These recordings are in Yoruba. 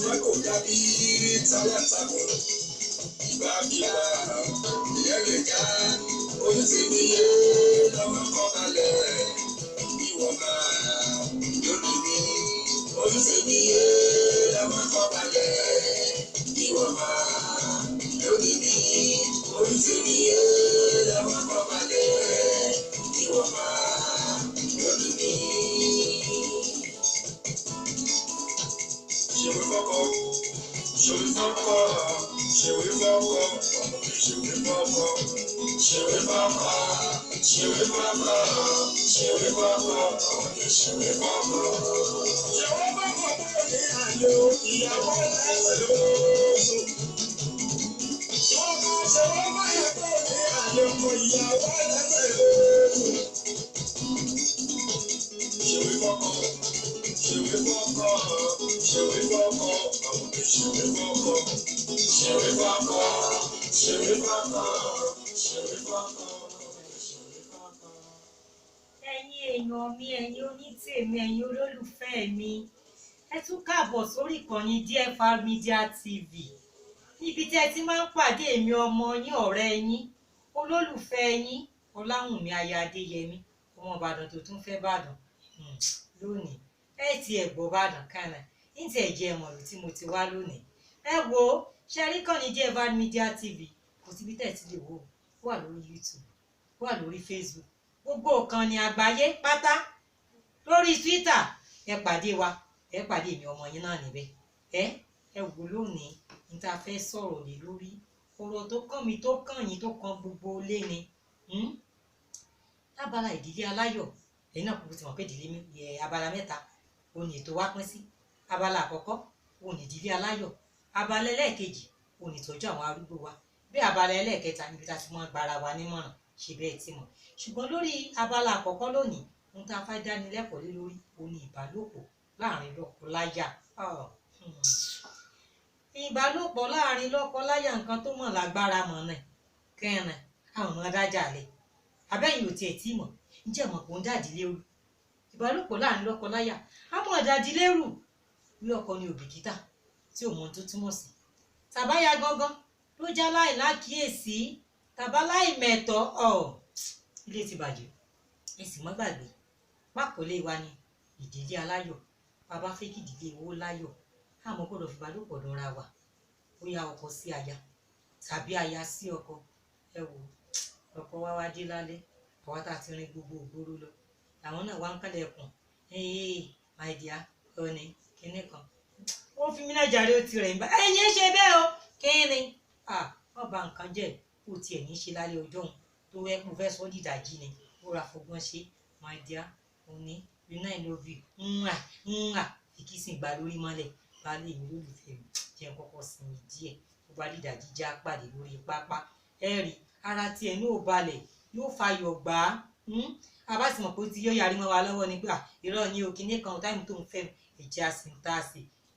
Ìfẹ́ kò dàbí talátakùn. Ìgbàkigbà ìyẹn lè já. Onítèmi yé lọ́mọ kan balẹ̀. Ìwọ máa lórí mi. Onítèmi yé lọ́mọ kan balẹ̀. Ìwọ máa lórí mi. Onítèmi yé lọ́mọ kan balẹ̀. Ìwọ máa lórí mi. Ṣèwé fọ́kọ, ṣèwé fọ́kọ, ṣèwé fọ́kọ, ọmọ mi ṣèwé fọ́kọ, ṣèwé fọ́kọ, ṣèwé fọ́kọ, ṣèwé fọ́kọ, ọmọ mi ṣèwé fọ́kọ. Ṣèwé fọ́kọ kúrò ní àlò ìyàwó ẹlẹ́sẹ̀ lóṣù. Ṣèwé ṣèwé fọ́kọ kúrò ní àlò ìyàwó ẹlẹ́sẹ̀ lóṣù. Ṣèwé fọ́kọ, ṣèwé fọ́kọ, ṣèwé fọ́kọ, ọmọ mi ṣèwé fọ́kọ, ṣèwé fọ́kọ, ṣèwé fọ́kọ, ṣèwé fọ́kọ, ṣèwé fọ́kọ. Ẹ̀yin èèyàn mi, ẹ̀yin onítèmi, ẹ̀yin olólùfẹ́ mi, ẹ tún káàbọ̀ sórí ìkànnì DFR Media TV, níbi tí ẹ ti máa ń pàdé èmi ọmọ yín, ọ̀rẹ́ yín, olólùfẹ́ yín, Ọláwùnmí aya Adéyẹmí, ọmọ Ìbàdàn tó tún fẹ́ Bàdàn. Lónìí ẹ ti ẹ̀ gbọ́ Bàdàn kánà ní ti ẹ̀jẹ̀ ẹ̀mọ̀lù tí mo ti wá lónìí. Ẹ wo ṣe rí kànnì DFR Media TV, kò síbi tẹ̀ ti lè wò ó. Wà lórí YouTube, wà lórí Facebook, gbogbo ìkànnì àgbáyé pátá, lórí Twitter, ẹ pàdé wa, ẹ pàdé èmi ọmọ yín náà níbẹ̀. Ẹ wò lónìí ní tá a fẹ́ sọ̀rọ̀ lé lórí, ọ̀rọ̀ tó kàn mí, tó kàn yín, tó kàn gbogbo ilé ni. Lábala ìdílé aláyọ̀, ẹ̀yin náà kúkú ti mọ̀ pé ìdílé mi ẹ̀ abala mẹ́ta òun ni ètò wa pín sí. Abala àkọ́kọ́ òun ni ìdílé aláyọ̀, abala ẹlẹ́ẹ̀kejì òun ni ìtọ́jú àwọn arúgbó wa, bí abala ẹlẹ́ẹ̀kẹta níbi tá a ti mọ́ gbára wa nímọ̀ràn, ṣe bẹ́ẹ̀ tí mọ̀. Ṣùgbọ́n lórí abala àkọ́kọ́ lónìí, ohun tá a fẹ́ dánilẹ́kọ̀ọ́ lé lórí òun ni ìbálòpọ̀ láàrin lọ́kọ-láya. Ìbálòpọ̀ láàrin lọ́kọ-láya, nǹkan tó mọ̀ lágbára mọ̀ náà kẹrin àwọn ọmọ dájà lẹ̀ abẹ́yìn ò tiẹ̀ tí mọ̀. Ǹjẹ́ mọ̀ pé ó ń dàdí lérú ìbálòpọ̀ láàrin lọ́kọ-láya? Á mọ̀ dàdí lérú bí ọkọ ni òbìkítà tí ò mọ ohun tó túmọ̀ sí, tàbáyà gangan ló já láì lákìyèsí, tàbá láì mẹ̀tọ́ ọ̀ ilé ti bàjẹ́. Ẹ sì mọ́ gbàgbé pákólé wa ni ìdílé aláyọ̀. Bàbá fẹ́ kí ìdílé owó láyọ̀, àmọ́ gbọ́dọ̀ fi ìbálòpọ̀ dánra wa, bóyá ọkọ sí aya tàbí aya sí ọkọ. Ẹ wò, ọkọ wa wá dé lálẹ́, àwa tá a ti rin gbogbo ògbóró lọ, làwọn náà wá ń kálẹ̀kùn, "Hey my dear, ọ̀nì kinní kan, ó fi mí náà jàre, ó ti rẹ̀ ń bá ẹ̀yin ṣe bẹ́ẹ̀ o." Kínni wọ́n ba nǹkan jẹ́ kó tiẹ̀ ní í ṣe lálẹ́ ọjọ́ òun tó wẹ́ kó fẹ́ sọ dìdàjì ni ó ra fọgbọ́n ṣe. "My dear, òní, you know I love you." Ńwà ńwà ìkísìn gba lórí mọ́lẹ̀. Baálé mi, lólùfẹ́ mi, jẹ́ n kọ́kọ́ sinmi díẹ̀, tó bá dìdàjì já pàdé lórí pápá. Ẹ rí ara tiẹ̀ ní ò balẹ̀, yóò fayọ̀ gbà á. A bá sì mọ̀ pé ó ti yọ yarí mọ́ wa lọ́wọ́ ni pé irọ́ ni o, kinní kan táìmù tó ń fẹ́ ìjà sí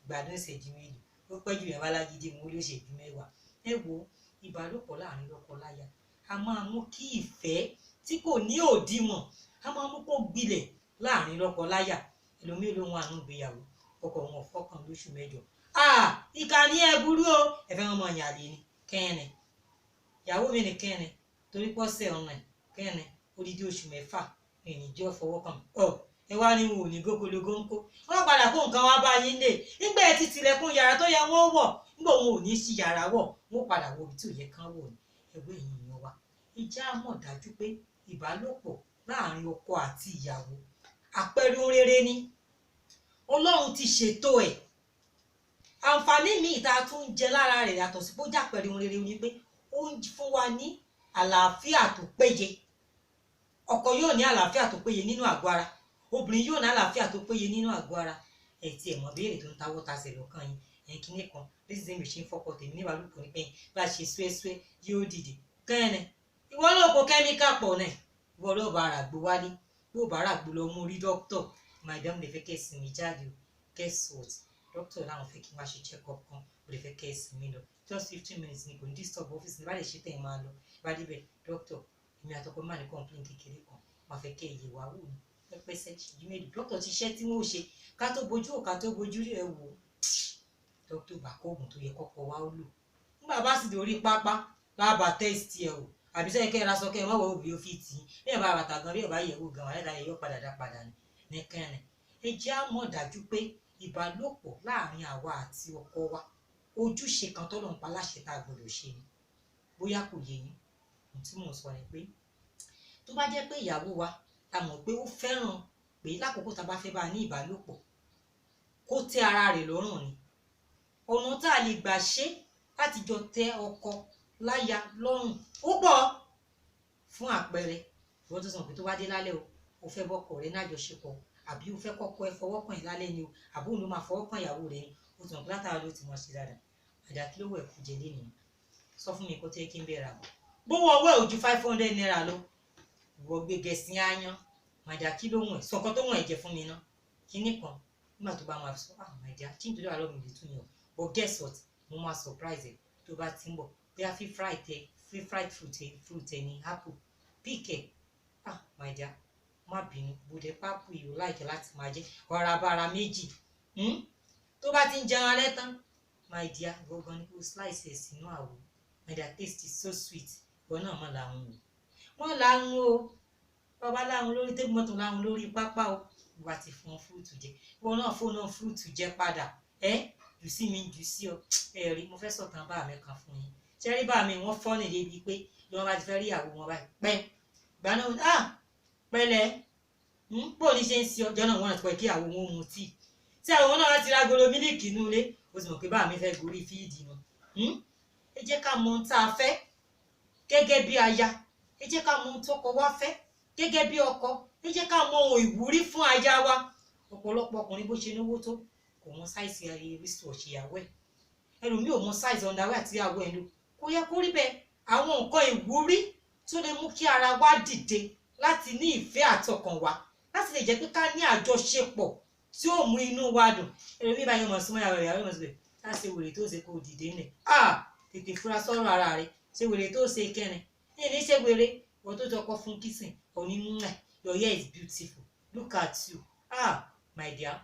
ìgbádùn ìṣẹ́jú mélòó, ó pẹ́ jù yẹn bá lágídí mú ló ṣẹ́jú 10. Ẹ wo, ìbálòpọ̀ láàrin lọ́kọ-láya a máa mú kí ìfẹ́ tí kò ní òdiwọ̀n, a máa mú kó gbilẹ̀ láàrin lọ́kọ-láya. Ẹlòmíì ló ń wà nínú ìgbéyàwó, ọkọ wọn ò fọkàn lóṣù 8. Ìkà ní ẹ burú o, ẹ fẹ́ wọn mọ ìyàlè ni kẹ́rin, ìyàwó mi ní kẹ́rin, torí pọ́sẹ̀ ọ̀nà kẹ́rin odidi oṣù 6 èyí jẹ́ fọwọ́ kàn ọ. Ẹ wá ní wọn ò ní gókòlógó ń kó wọn padà kó nǹkan wá bá yín lè nígbà ẹ ti tilẹ̀kùn yàrá tó yẹ wọ́n wọ̀, nígbà òun ò ní sí yàrá wọ̀, wọ́n padà wọ ibi tí ò yẹ kán wọ̀ ní. Ẹgbẹ́ ẹ̀yìn èèyàn wa, ìjà mọ̀ dájú pé ìbálòpọ̀ láàrin ọkọ àti ìyàwó, àpẹẹrẹ ohun rere ni. Ọlọ́run ti ṣètò ẹ̀. Àǹfààní míì tá a tún ń jẹ lára rẹ̀ yàtọ̀ sí pé ó jàpẹẹrẹ ohun rere ni pé ó ń fún wa ní àlàáfíà tó péye. Ọkọ yóò ní àlàáfíà tó péye nínú àgọ́ ara, obìnrin yóò ní àlàáfíà tó péye nínú àgọ́ ara. Ẹ tí ẹ mọ̀ béèrè tó ń tawọ́ tasẹ̀ lọ́kàn yín, ẹ̀ kíní kan bí ṣe ń fọkọ tèmi níbàlùpọ̀ ní pé bá a ṣe súẹ́súẹ́ yóò dìde kẹ́rin. Ìwọ náà kó kẹ́míkà pọ̀ náà, ìwọ ló bá ara gbó wálé, bó bá ara gbó lọ mú rí dókítà. "Madam, lè fẹ́ kẹ́ ẹ sinmi jáde o." Guess what? Dókítà làwọn fẹ́ kí n wá ṣe check up kan, kò lè fẹ́ kẹ́ ẹ sinmi lọ, just 15 minutes ni, kò ní disturb ọ́fíìsì ní. Bá lè ṣe tẹ̀ ẹ́ máa lọ bá débẹ̀, "Dókítà, èmi àtọkọ máa ní complain kékeré kan, máa fẹ́ kẹ́ ẹ yẹ̀ wá wò ní pẹ́pẹ́sẹ́ ìṣẹ́jú mélòó." Dókítà ti ṣẹ́ tí wọ́n ó ṣe, ká tó bojú ò ká tó bojú rí. Ẹ wò ó, Dókítà bá kó oògùn tó yẹ kọ́kọ́ wá ó lò. Nígbà bá sì dórí pápá lába tẹ́sítì ẹ̀ o, àbí sẹ́yìn kẹ́ ẹ lásán kẹ́ ẹ má wọ òbí ó fi tì í. Bí ẹ bá bàtà gan, bí ẹ bá yẹ̀wò gan, wàhálà yóò padà dá padà ní ní kẹrin. Ẹ jẹ́ á mọ̀ dájú pé ìbálòpọ̀ láàrin àwa àti ọkọ wa, ojúṣe kan tọ́lọ́run pa láṣẹ tá a gbọ́dọ̀ ṣe ni. Bóyá kò yé yín, ohun tí mò ń sọ ni pé tó bá jẹ́ pé ìyàwó wa la mọ̀ pé ó fẹ́ràn pé lákòókò tá a bá fẹ́ bá a ní ìbálòpọ̀ kó tẹ́ ara rẹ̀ lọ́rùn ni, ọ̀nà tá a lè gbà ṣe láti jọ tẹ́ ọkọ láya lọ́rùn ó pọ̀. Fún àpẹẹrẹ, ìwọ tó sọ pé tó bá dé lálẹ́ o, o fẹ́ bọ́kọ rẹ ní àjọṣepọ̀, àbí o fẹ́ kọ́kọ́ ẹ fọwọ́ kàn ẹ́ lálẹ́ ni o, àbí òun ló máa fọwọ́ kàn ìyàwó rẹ ni, o tàn pé látara ló ti mọ̀ ṣe dáadáa. Àdá kí ló wẹ̀ kú jẹ lé nìyẹn? Sọ fún mi kó tẹ́ kí n bẹ̀rẹ̀ àbọ̀. Bówó ọwọ́ ẹ̀ ò ju 500 naira lọ. Ìwọ gbé gẹ̀ẹ́sì áyán. Màdà kí ló wọ̀n ẹ̀? Sọ̀kan tó wọ̀n ẹ̀ jẹ fún mi ná. Kíní kan nígbà tó bá máa sọ, ah my dear, kí n tó dé wà lọ́mọ ìlú tún yàn. But guess what? Mo máa surprise ẹ̀ tó bá ti ń bọ̀. Bóyá fi fried ẹ, fi fried fruit ẹ ní apple. Pick ẹ̀. Ah my dear, má bínú, bòdè pápú yìí ò láìkẹ́ láti máa jẹ. Ọ̀rá bára méjì. Tó bá ti ń jẹun alẹ́ tán, my dear, ìwọ gan ni kó slice ẹ̀ sínú àwo. My dear, taste is so sweet. Ìwọ náà mọ̀ làwọn o. Wọ́n làwọn o. Bàbá láwọn lórí tébù mọ́tò láwọn lórí pápá o. Ìwà ti fún fúrúùtù jẹ. Ìwọ náà fóònù náà fúrúùtù jẹ padà. Ẹ́ jù sí mi jù sí ọ. Ẹ rí, mo fẹ́ sọ̀tàn bá mi kan fún yín. Ṣé rí bá mi wọ́n fọ́ nìyẹn bíi pé bí wọ́n bá ti fẹ́ rí ìyàwó wọn báyìí. Pẹ́ gbà náà, ah pẹ̀lẹ́ ń pò ní ṣe ń ṣe ọjọ́ náà wọ́n àti pé kí ìyàwó wọn mu tíì. Tí àwọn náà bá ti ra agolo mílíìkì inú ilé, ó sì mọ̀ pé bá mi fẹ́ gorí fíìdì wọn. Ẹ jẹ́ ká mọ ohun tá a fẹ́ gẹ́gẹ́ bí aya. Ẹ jẹ́ ká mọ ohun tọkọ wa fẹ́ gẹ́gẹ́ bí ọkọ. Ẹ jẹ́ ká mọ ohun ìwúrí fún aya wa. Ọ̀pọ̀lọpọ̀ ọkùnrin bó ṣe náwó tó kò mọ sáìsì wristwatch ìyàwó ẹ̀. Ẹlòmíì ò mọ sáìsì underwear àti ìyàwó ẹ̀ lò. Kò yẹ kó rí bẹ́ẹ̀. Àwọn nǹkan ìwúrí tó lè mú kí ara wa dìde láti ní ìfẹ́ àtọkàn wa, láti lè jẹ́ pé ká ní àjọṣepọ̀ tí ó mú inú wa dùn. Ẹlòmíì bá yẹn mọ̀ súnmọ́ ìyàwó rẹ̀, ìyàwó rẹ̀ mọ̀ sí pé tá ṣe wèrè tó ṣe kó dìde ńlẹ̀. Ah! Tètè fura sọ́rọ̀ ara rẹ̀. Ṣe wèrè tó ṣe kẹrin. Ní ní ṣe wèrè, ìwọ tó tọkọ fún kissing, òní mwah, your hair is beautiful. Look at you. Ah! My dear,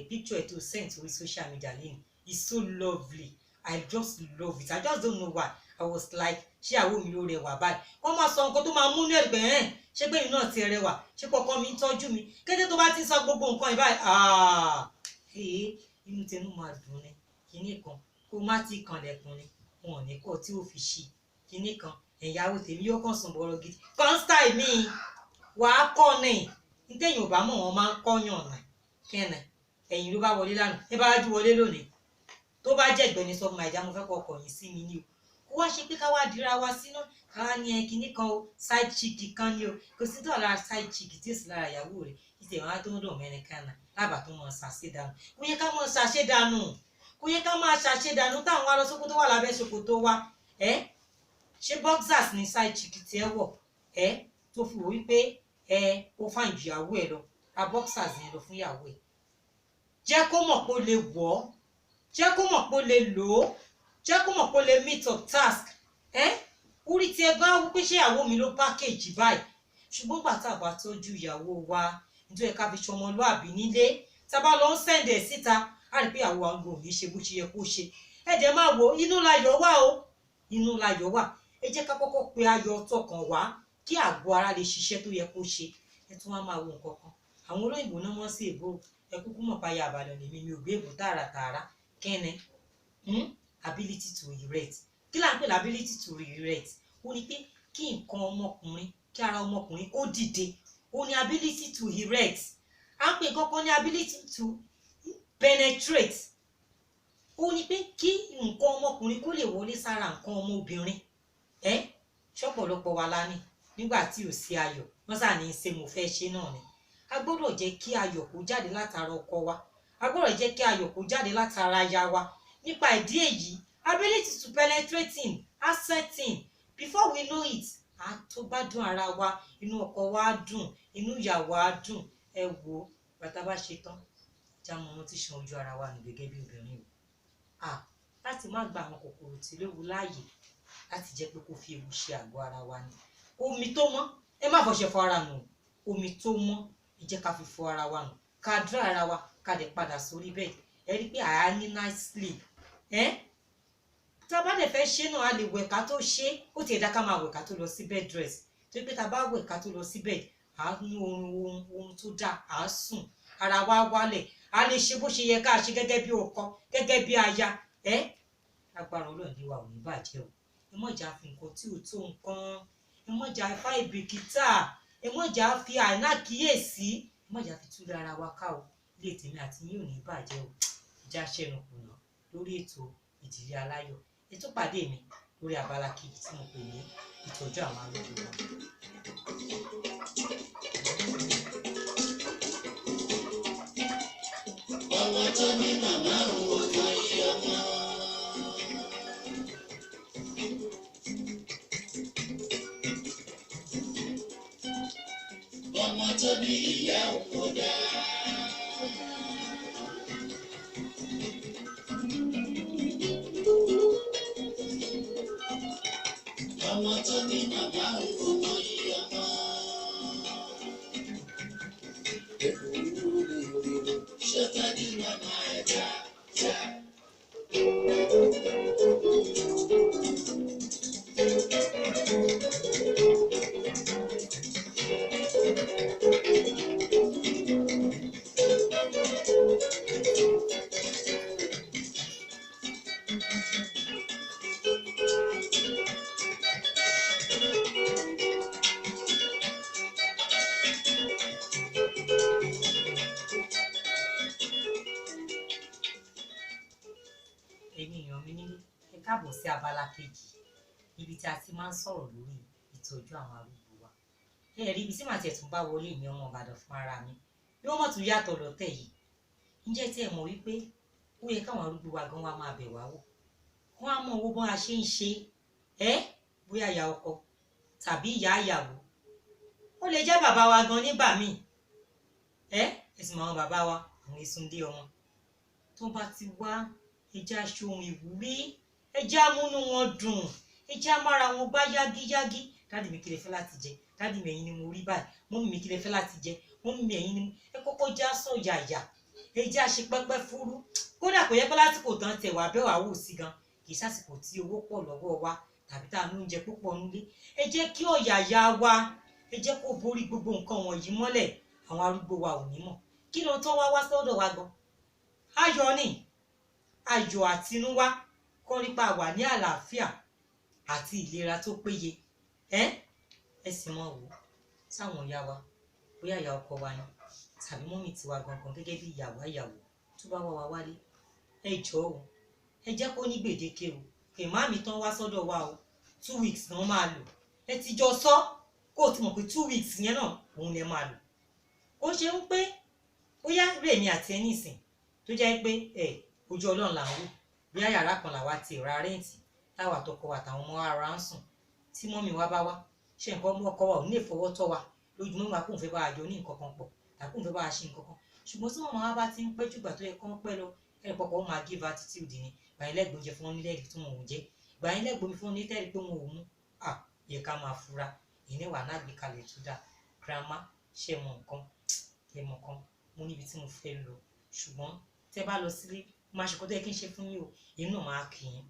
picture tó send orí social media lẹ́nu is so lovely. I just love it. I just don't know why. I was like, ṣé ìyàwó mi ló rẹwà báyìí? Wọ́n máa sọ nǹkan tó máa múnú ẹ̀gbẹ́ ẹ̀. Ṣé pé èmi náà ti rẹwà? Ṣé kọ́kọ́ mi ń tọ́jú mi? Kété tó bá ti ń sọ gbogbo nǹkan yìí báyìí, ah! Ee, inú tẹnu máa dùn ni. Kíní kan, kó má ti kanlẹ̀kùn ni. Wọn ò ní kọ́ tí ó fi ṣí. Kíní kan, ẹ̀yàwó tèmi yóò kàn sùn bọ̀rọ̀ gidi. Constant mi, wàá kọ́ ni. Ntẹ̀yìn ò bá mọ̀ wọ́n máa ń kọ́yàn nà. Kẹ́nà, ẹ̀yìn ló bá wọlé lánàá. Ẹ bá wájú wọlé lónìí. Tó bá jẹ́ ìgbẹ́ni sọ fún mi, àìjá mo fẹ́ kọ́ ọkọ̀ yìí sí mi ní o. Kó wá ṣe pé ká wá dira wa sínú, ká wá ní ẹ kinní kan o, side chick kan ní o. Kò sí tó lára side chick tí ó sì lára ìyàwó rẹ̀. Ìtẹ̀ wọn á tó ń dùn mẹ́rin kan náà, lábàá tó mọ̀ ṣàṣedànù. Kò yẹ ká mọ̀ ṣàṣedànù. Kò yẹ ká máa ṣàṣedànù táwọn wá lọ sóko tó wà lábẹ́ ṣòkòtò wa. Ẹ́ ṣé boxers ni side chick tí ẹ wọ̀? Ẹ́ tó fi wò wípé ẹ ó fàìn ju ìyàwó ẹ lọ. Ra boxers yẹn lọ fún ìyàwó ẹ. Jẹ́ kó mọ̀ pé ó lè wọ̀ ọ́. Jẹ́ kó mọ̀ pé ó lè lò ó. Jẹ́ kó mọ̀ pé ó lè meet up task. Ẹ́ orí tí ẹ bá wí pé ṣé ìyàwó mi ló package báyìí. Ṣùgbọ́n gbà tá a bá tọ́jú ìyàwó wa, nítorí ká fi ṣọmọlúàbí nílé, tá a bá lọ ń send ẹ̀ síta, á rí pé ìyàwó wa ń gbòòrò ní ṣe bó ṣe yẹ kó ṣe. Ẹ dẹ̀ máa wò, inú láyọ̀ wà o. Inú láyọ̀ wà. Ẹ jẹ́ ká kọ́kọ́ pe ayọ̀ tọkàn wá kí àgọ́ ara lè ṣiṣẹ́ tó yẹ kó ṣe. Ẹ tún wá máa wo nǹkan kan. Àwọn olóyìnbó náà wọ́n sí èbó. Ẹ kúkú mọ̀ páyà àbàdàn lèmi, mi ò gbé èbó tààràtààrà. Kẹ́ni? Ability to erect. Kí là ń pè ní ability to erect? Ó ní pé kí nǹkan ọmọkùnrin, kí ara ọmọkùnrin kó dìde. Ó ní ability to erect. À ń pè nǹkan kan ní ability to penetrate. Ó ní pé kí nǹkan ọmọkùnrin kó lè wọlé sára nǹkan ọmọbìnrin. Ẹ́ ṣọ́pọ̀lọpọ̀ wa la ní nígbà tí ò sí ayọ̀, wọ́n sà ní ṣe mo fẹ́ ṣe náà ni. A gbọ́dọ̀ jẹ́ kí ayọ̀ kó jáde látara ọkọ wa. A gbọ́dọ̀ jẹ́ kí ayọ̀ kó jáde látara aya wa. Nípa ìdí èyí, ability to penetrating, asserting, before we know it, a tó bá dùn ara wa, inú ọkọ wa á dùn, inú ìyàwó á dùn. Ẹ wo, bàtà bá ṣe tán, já mọ ohun tí ṣan ojú ara wa nù gẹ́gẹ́ bí obìnrin o. À, láti má gba àwọn kòkòrò tí léwu láàyè láti jẹ́ pé kó fi ewu ṣe àgọ́ ara wa ni. Omi tó mọ́, ẹ má fọṣẹ fọ ara nù. Omi tó mọ́, ẹ jẹ́ ká fi fọ ara wa nù. Ká dry ara wa, ká dẹ̀ padà sórí bẹ́ẹ̀dì. Ẹ rí i pé àá ní night sleep. Ẹ tá a bá dẹ̀ fẹ́ ṣe náà, a lè wẹ̀ ká tó ṣe. Ó ti ẹ̀dá ká máa wẹ̀ ká tó lọ sí bed rest, tó pé tá a bá wẹ̀ ká tó lọ sí bed, à á ní oorun tó dáa, à á sùn, ara wa wálẹ̀, a lè ṣe bó ṣe yẹ ká ṣe gẹ́gẹ́ bí ọkọ, gẹ́gẹ́ bí aya. Ẹ agbára Ọlọ́run lè wa ò ní bàjẹ́ o. Ẹ má jà fi nǹkan tí ò tó nǹkan, ẹ má jà fa ìbìkítà, ẹ má jà fi àìnákíyèsí, ẹ má jà fi túlẹ̀ ara wa ká o. Ilé tèmi àti yín ò ní bàjẹ́ o. Ìjà ṣẹnu kùnà lórí ètò ìdílé aláyọ̀. Ẹ tún pàdé mi lórí abala kejì tí mo pè ní ìtọ́jú àwọn arúgbó wa. Ọmọ tó ní màmá òun ò mọ iye ọmọ. Ọmọ tó ní ìyá òun kò dáa. Ọmọ tó ní màmá òun kò mọ iye ọmọ. Ṣé tọ́jú màmá ẹ̀ dáadáa? Ẹ̀yin èèyàn mi nílé, ẹ káàbọ̀ sí abala kejì níbi tí a ti máa ń sọ̀rọ̀ lórí ìtọ́jú àwọn arúgbó wa. Ẹ rí ibi tí màá tiẹ̀ tún bá wọlé mi, ọmọ Ìbàdàn fún ara mi, yóò mọ̀ tún yàtọ̀ lọ́tẹ̀ yìí. Ǹjẹ́ tí ẹ mọ̀ wípé ó yẹ káwọn arúgbó wa gan wa máa bẹ̀ wá wò, wọ́n á mọ owó bọ́n a ṣe ń ṣe ẹ́, bóyá ìyá ọkọ tàbí ìyá ìyàwó, ó lè jẹ́ bàbá wa gan nígbà míì. Ẹ ẹ sì mọ àwọn bàbá wa, àwọn èsùndé ọmọ tó bá ti wá, ẹ jẹ́ á ṣe ohun ìwúrí, ẹ jẹ́ á múnú wọn dùn, ẹ jẹ́ á mára wọn gbá yágíyágí. Dáàdì mi, kí lẹ fẹ́ láti jẹ? Dáàdì mi, ẹ̀yin ni mo rí báyìí. Mọ́mì mi, kí lẹ fẹ́ láti jẹ? Mọ́mì mi, ẹ̀yin ni mo ẹ kọ́kọ́ jẹ́ á sọ yàyà, ẹ jẹ́ á ṣe pẹ́pẹ́ fúrú. Kódà kò yẹ pé lásìkò tán tẹ̀ wá bẹ́ẹ̀ wá wò sí gan, kì í sásìkò tí owó pọ̀ lọ́wọ́ wa tàbí tá a ní oúnjẹ púpọ̀ nílé. Ẹ jẹ́ kí ọ̀yàyà wa, ẹ jẹ́ kó borí gbogbo nǹkan wọ̀nyí mọ́lẹ̀. Àwọn arúgbó wa ò ní mọ̀ kí ló tán wá wá sọ́dọ̀ wa gan. Ayọ̀ ni ayọ̀ àtinúwá kọ́ nípa wà ní àlàáfíà àti ìlera tó péye. Ẹ ẹ sì mọ wò sáwọn ìyá wa, bóyá ìyá ọkọ wa ni tàbí mọ́mì tiwa gangan gẹ́gẹ́ bí ìyàwó ìyàwó tó bá wá wa wálé, ẹ jọ̀ọ́ o, ẹ jẹ́ kó ní gbèdéke o. Kè má mi tán wá sọ́dọ̀ wa o, 2 weeks náà máa lò. Ẹ ti jọ sọ kó o ti mọ̀ pé 2 weeks yẹn náà òun lè máa lò. Ó ṣe ń pé ó yá rèmi àti ẹni ìsìn tó jẹ́ pé ẹ ojú Ọlọ́run là ń wò, bí yàrá kan làwa ti ra rent táwa tọkọ wa àtàwọn ọmọ ara ń sùn, tí mọ́mì wa bá wá ṣe nǹkan, ọmọ ọkọ wa ò ní lè fọwọ́ tọ́ wa lójúmọ́ wa kóun fẹ́ bá a jọ ní nǹkan kan pọ̀ tàbí kóun fẹ́ bá a ṣe nǹkan kan. Ṣùgbọ́n tí màmá wa bá ti ń pẹ́ jùgbà tó yẹ kán pẹ́ lọ, ẹ̀rọ pọ̀pọ̀ ó máa give attitude ni. Gbà yín lẹ́gbẹ̀ẹ́ oúnjẹ fún wọn nílẹ̀ tí wọn ò jẹ, gbà yín lẹ́gbẹ̀ẹ́ omi fún wọn nílẹ̀ pé wọn ò mú à yẹ ká máa fura. Ìní wà náà gbé kalẹ̀ tó dáa. Grandma, ṣe mọ nǹkan, ẹ mọ nǹkan, mo níbi tí mo fẹ́ lọ, ṣùgbọ́n tẹ́ bá lọ sílé, máa ṣe kó tó yẹ kí n ṣe fún yín o, èmi náà máa kí yín.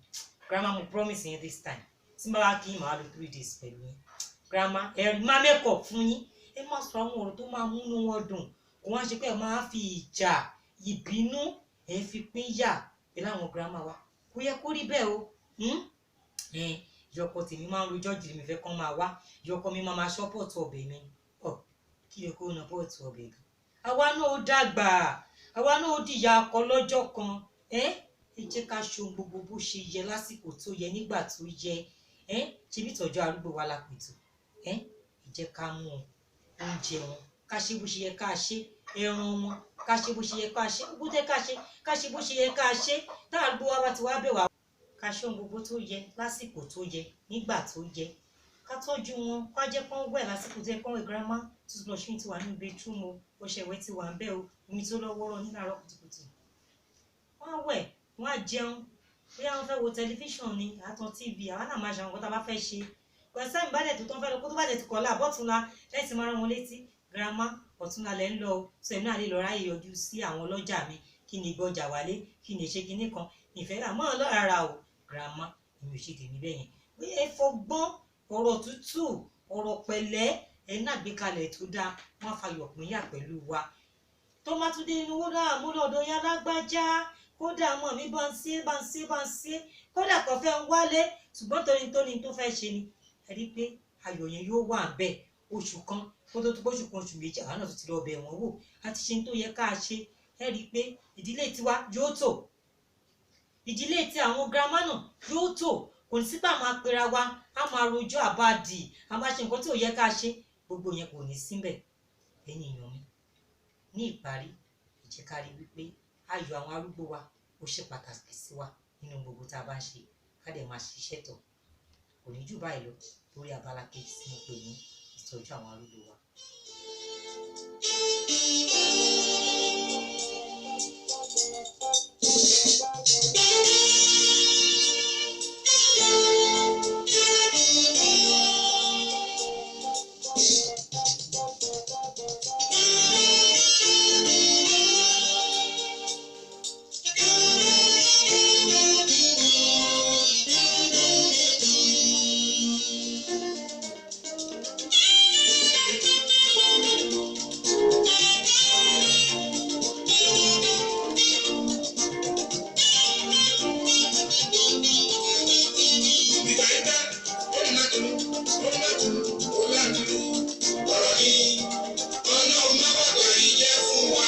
Grandma, mo promise yín, this time tí n bá wá kí yín, màá lò 3 days pẹ̀lú yín. Grandma, ẹ máa make up fún yín. Ẹ má sọ àwọn ọ̀rọ̀ tó máa múnú wọn dùn. Kò wá ṣe pé ẹ máa fi ìjà ìbínú ẹ fi pín yà pẹ̀lú àwọn grandma wa. Kò yẹ kó rí bẹ́ẹ̀ o. Ìyọkọ tèmi máa ń rojọ́ jù, mi fẹ́ kán máa wá. Ìyọkọ mi máa máa ṣọ́ pọ̀tù ọbẹ̀ mi. Ọ̀ kí lè kó na pọ̀tù ọbẹ̀ gan. Àwa náà ó dàgbà, àwa náà ó dìyà akọ lọ́jọ́ kan. Ẹ ẹ jẹ́ ká ṣe ohun gbogbo bó ṣe yẹ lásìkò tó yẹ nígbà tó yẹ. Ẹ ṣe bí ìtọ́jú arúgbó wa la pètò. Ẹ ẹ jẹ́ ká mú oúnjẹ wọn, ká ṣe bó ṣe yẹ ká ṣe ẹran wọn, ká ṣe bó ṣe yẹ ká ṣe gbogbo tẹ ká ṣe, ká ṣe bó ṣe yẹ ká ṣe. Tá arúgbó wa bá ti wá bẹ̀ wá, ká ṣe ohun gbogbo tó yẹ lásìkò tó yẹ nígbà tó yẹ, ká tọ́jú wọn, ká jẹ́ kán wẹ̀ lásìkò tó yẹ kán wẹ̀. Grandma, toothbrush mi ti wà nínú bedroom o, ọṣẹ ìwẹ̀ ti wà ń bẹ̀ o, omi tó lọ́ wọ́rọ́ ní àárọ̀ kùtùkùtù. Wọ́n á wẹ̀, wọ́n á jẹun, bóyá wọ́n fẹ́ wo tẹlifíṣàn ni, àtàn TV, àwa náà máa ṣe àwọn nǹkan tá a bá fẹ́ ṣe. Pẹ̀sẹ̀ ìbálẹ̀ tó tán fẹ́ lọ, kó tó bá dẹ̀ ti kọ̀ọ̀la àbọ̀túnla lẹ́yìn tí máa rán wọn létí, grandma, ọ̀túnla lẹ́ ń lọ o, sọ èmi náà lè lọ ráyè yọjú sí àwọn ọlọ́jà mi, Kí ni gbọ́jà wálé, kí ni ṣe kinní kan ìfẹ́ àmọ́ ọlọ́rara o. Grandma, èmi ò ṣe tèmi bẹ́ẹ̀ yẹn. Ẹ fọgbọ́n, ọ̀rọ̀ tútù, ọ̀rọ̀ pẹ̀lẹ́, ẹ ní àgbékalẹ̀ tó dáa, wọ́n á fayọ̀ pínyà pẹ̀lú wa. Tó má tún dé inú owó náà mú lọ́dọ̀ yá lágbájá, kódà mọ̀ mí bá ń ṣe, bá ń ṣe, bá ń ṣe, kódà kò fẹ́ ń wálé, ṣùgbọ́n torí tóní tó fẹ́ ṣe ni. Ẹ rí i pé ayọ̀ yẹn yóò wà bẹ́ẹ̀ oṣù kan kó tó tó oṣù kan, oṣù méjì, àwọn náà tó ti lọ bẹ̀ wọ́n wò, a ti ṣe ní tó yẹ ká ṣe. Ẹ rí i pé ìdílé tiwa yóò tò, ìdílé ti àwọn girama náà yóò tò. Kò ní sípà máa pera wa, a máa rojọ́ àbádì, a máa ṣe nǹkan tí ò yẹ ká ṣe, gbogbo yẹn kò ní síbẹ̀. Ẹ̀yin èèyàn mi, ní ìparí, ẹ jẹ́ ká rí wípé ayọ̀ àwọn arúgbó wa ó ṣe pàtàkì sí wa nínú gbogbo tá a bá ń ṣe, ká dẹ̀ máa ṣiṣẹ́ tọ̀. Kò ní jù báyìí lọ lórí abala kejì tí mo pè ní ìtọ́jú àwọn arúgbó wa. Ìgbà yìí dá, ó má dùn, ó má dùn, ó ládùn. Ọ̀rọ̀ ni Ọlọ́run má bàbá yìí jẹ́ fún wa.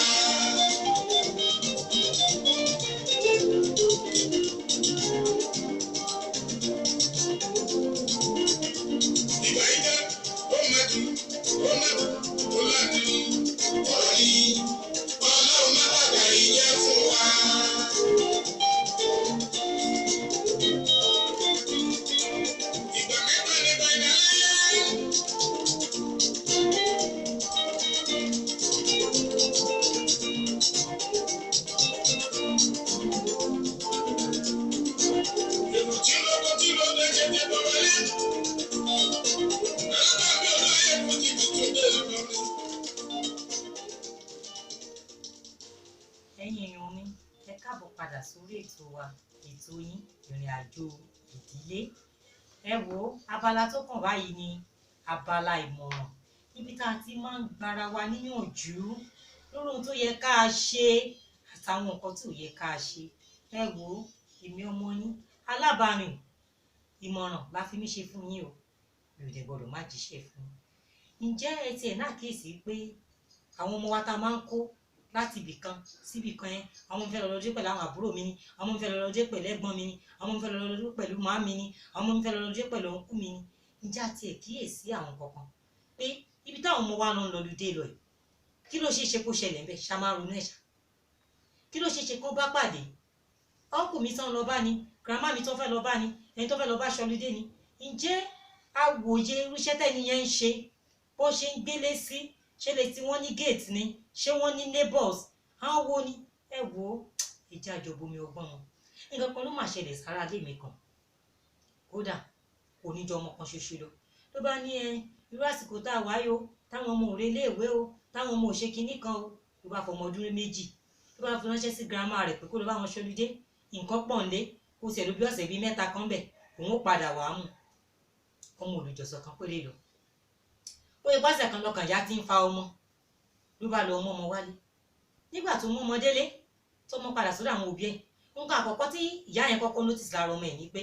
Ìgbà yìí dá, ó má dùn, ó má dùn, ó ládùn. Ọ̀rọ̀ ni Ọlọ́run má bàbá yìí jẹ́ fún wa. Ìgbà mẹ́ta ni bàbá láyé. Èrò tí lóko tí lóko jẹjẹ bọ̀ wọlé. Alábàbí olóyè kò ti fi tún dé lọ́rùn. Ẹ̀yin èèyàn mi, ẹ káàbọ̀ padà sórí ètò wa, ètò yín, ìrìn àjò ìdílé. Ẹ wo abala tó kàn báyìí ni abala ìmọ̀ràn, níbi tá a ti máa ń gbára wa níyànjú lórí ohun tó yẹ ká a ṣe àtàwọn nǹkan tí ò yẹ ká a ṣe. Ẹ wo èmi ọmọ yín alábàárìn, ìmọ̀ràn la fi mí ṣe fún yín o, mi ò dẹ̀ gbọ́dọ̀ má jíṣẹ́ fún yín. Ǹjẹ́ ẹ tiẹ̀ náà kíyèsí pé àwọn ọmọ wa tá a máa ń kó láti ibì kan síbì kan yẹn, àwọn ọmọ fẹ́ lọ lọ́dé pẹ̀lú àwọn àbúrò mi ni, àwọn ọmọ fẹ́ lọ lọ́dé pẹ̀lú ẹ̀gbọ́n mi ni, àwọn ọmọ fẹ́ lọ lọ́dé pẹ̀lú màá mi ni, àwọn ọmọ fẹ́ lọ lọ́dé pẹ̀lú ọ̀nkú mi ni? Ǹjẹ́ àti ẹ̀ kíyèsí àwọn kankan pé ibi táwọn ọmọ wa lọ ń lọlúdé lọ yìí, kí ló ṣeé ṣe kó ṣẹlẹ̀ ńbẹ̀? Ṣá máa ronú ẹ̀ ṣá. Kí ló ṣeé ṣe kó bá pàdé? Ọ̀nkú mi tán lọ bá ni, grandma mi tán fẹ́ lọ bá ni, ẹni tó fẹ́ lọ bá ṣọlúdé ni. Ǹjẹ́ awòye irúṣẹ́ tẹ́ni yẹn ń ṣe, bó ṣe ń gbélé sí, ṣé lè tí wọ́n ní gate ni, ṣé wọ́n ní neighbors, àwọn wo ni? Ẹ wo ìjà àjọbomi ọgbọ́n wọn. Nǹkan kan ló mà ṣẹlẹ̀ sára ilé mi kan, kódà kò ní jọ ọmọ kan ṣoṣo lọ. Ló bá ní ẹ irú àsìkò tá a wáyé o, táwọn ọmọ òre iléèwé o, táwọn ọmọ òṣè kinní kan o, ló bá fọmọ ọdún méjì, ló bá fi ránṣẹ́ sí girama rẹ̀ pé kó lọ bá wọn ṣọlúdé, nǹkan pọ̀ ńlé, kó tiẹ̀ ló bí ọ̀sẹ̀ bíi mẹ́ta kan bẹ̀, òun ó padà wàá mú ọmọ olùjọsọ kan péré lọ. Ó yẹ pàṣẹ kan lọkàn ìyá tí ń fa ọmọ, ló bá lọ ọmọ ọmọ wálé. Nígbà tó mú ọmọ délé, tó mọ padà sọ́dọ̀ àwọn òbí ẹ̀, nǹkan àkọ́kọ́ tí ìyá yẹn kọ́kọ́ notice lára ọmọ ẹ̀ ni pé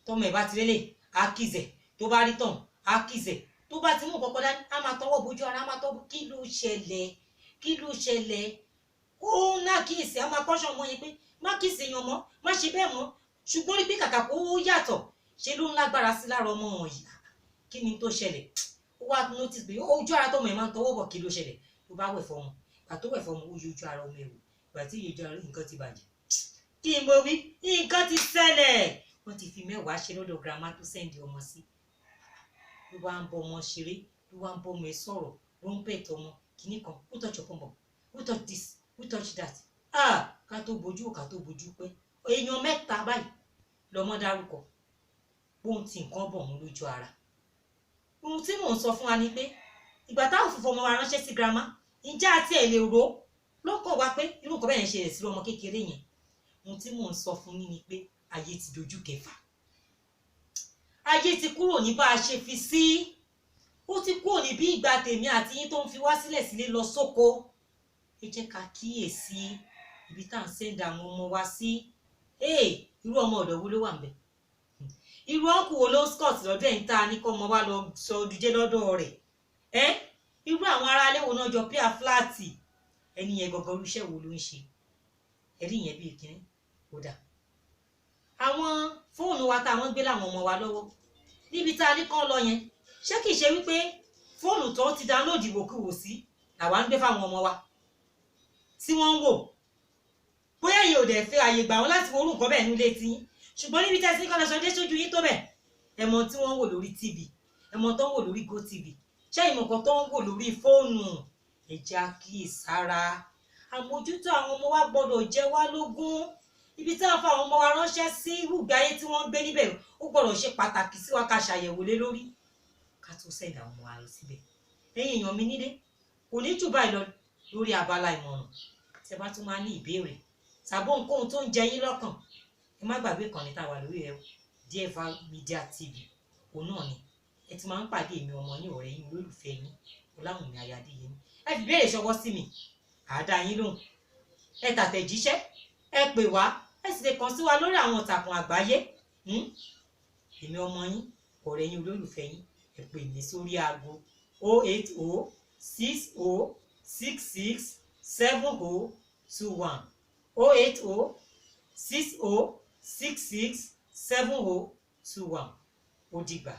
tọmọ ẹ̀ bá ti lélẹ̀, á kìzẹ̀, tó bá rí tàn, á kìzẹ̀, tó bá ti mú kọ́kọ́ dání, á máa tọwọ́ bójú ara, á máa tọwọ́. Kí ló ṣẹlẹ̀? Kí ló ṣẹlẹ̀? Kó ná kíyèsí, á máa kọ́ṣọ́ ọmọ yẹn pé má kíyèsí yan mọ́, má ṣe bẹ́ẹ̀ mọ́. Ṣùgbọ́n rí pé kàkà kó yàtọ̀, ṣe ló ń lágbára sí lára ọmọ yìí. Kí ni tó ṣẹlẹ̀? Ó wá notice pé ojú ara tọmọ ẹ̀ máa ń tọwọ́ bọ̀. Kí ló ṣẹlẹ̀? Ló bá wẹ̀ fọmọ. Ìgbà tó wẹ̀ fọmọ, ó yí ojú ara ọmọ ẹ̀ wò. Ìgbà tí ojú ara, nǹkan ti bàjẹ́. Kí n mo wí? Nǹkan ti ṣẹlẹ̀. Wọ́n ti fi mẹ́wàá ṣe lọ́dọ̀ girama tó send ọmọ sí. Ló wá ń bọ ọmọ ṣeré, ló wá ń bọ ọmọ ẹ̀ sọ̀rọ̀, ló ń pẹ̀ tọmọ kìíní kan. Who touch your pọ̀npọ̀n? Who touch this? Who touch that? Ah, ká tó bojú, ká tó bojú pé èèyàn mẹ́ta báyìí lọmọ dárúkọ bóun ti nǹkan bọ̀ òun lójú ara. Ohun tí mò ń sọ fún wa ni pé ìgbà táwọn fífọ ọmọ wa ránṣẹ́ sí girama, ǹjẹ́ àti ẹ̀ lè rò ó Lọ́kàn wa pé irú nǹkan bẹ́ẹ̀ ń ṣe rẹ̀ sí ọmọ kékeré yẹn. Ohun tí mò ń sọ fún yín ni pé ayé ti dojú kẹfà, ayé ti kúrò ní bá a ṣe fi sí, ó ti kúrò ní bí ìgbà tèmi àti yín tó ń fi wá sílẹ̀ sílé lọ sóko. Ẹ jẹ́ ká kíyèsí ibi tá à ń sẹ́ńdà àwọn ọmọ wa sí. Irú ọmọ ọ̀dọ̀ wo ló wà ńbẹ̀? Irú ọ̀nkù wo ló ń scott lọ́dọ̀ ẹ̀ ń ta ní kọ́ ọmọ wa lọ sọ dúdé lọ́dọ̀ rẹ̀? Ẹ́ irú àwọn aráalé wo náà jọ píà fúláàtì? Ẹni yẹn gangan irúṣẹ́ wo ló ń ṣe? Ẹ̀rí yẹn bíi kínní kó dà. Àwọn fóònù wa táwọn gbé láwọn ọmọ wa lọ́wọ́ níbi tá a ní kán lọ yẹn, ṣé kìí ṣe wípé fóònù tó ti dáńlóòdì wòkúwò sí làwa ń gbé fáwọn ọmọ wa tí wọ́n ń wò? Bóyá èyí ò dẹ̀ fẹ́ àyè gbà wọ́n láti wo orú nǹkan bẹ́ẹ̀ nílé tí yín, ṣùgbọ́n níbi tẹ́sí kọ́ lọ́sọdé sójú yín tó bẹ̀, ẹ mọ tí wọ́n ń wò lórí TV, ẹ mọ tó ń wò lórí GoTV, ṣé ìmọ̀ kan tó ń wò lórí fóònù? Ẹ jẹ́ á kíyèsára. Àmójútó àwọn ọmọ wa gbọ́dọ̀ jẹ wá lógún. Ibi tí wọ́n fa àwọn ọmọ wa ránṣẹ́ sí, irúgbé ayé tí wọ́n ń gbé níbẹ̀, ó gbọ́dọ̀ ṣe pàtàkì sí wa ká ṣàyẹ̀wò lé lórí ká tó send àwọn ọmọ wa lọ síbẹ̀. Ẹ̀yin èèyàn mi nílé, kò ní jù báyìí lọ lórí abala ìmọ̀ràn. Tí ẹ bá tún máa ní ìbéèrè tàbí ohunkóhun tó ń jẹ yín lọ́kàn, ẹ má gbàgbé ìkànnì tá a wà lórí ẹ, DFR Media TV, òun náà ni ẹ ti máa ń pàdé èmi, ọmọ yín, ọ̀rẹ́ yín, olólùfẹ́ yín, Ọláwùnmí Ayádéyẹmí. Ẹ fi béèrè ṣọwọ́ sí mi, àádá yín lóhùn. Ẹ tàtẹ̀jíṣẹ́, ẹ pè wá, ẹ sì lè kàn sí wa lórí àwọn ìtàkùn àgbáyé. Èmi ọmọ yín, ọ̀rẹ́ yín, olólùfẹ́ yín, ẹ pè mí sórí aago 08060667021, 08060667021. Ó dìgbà.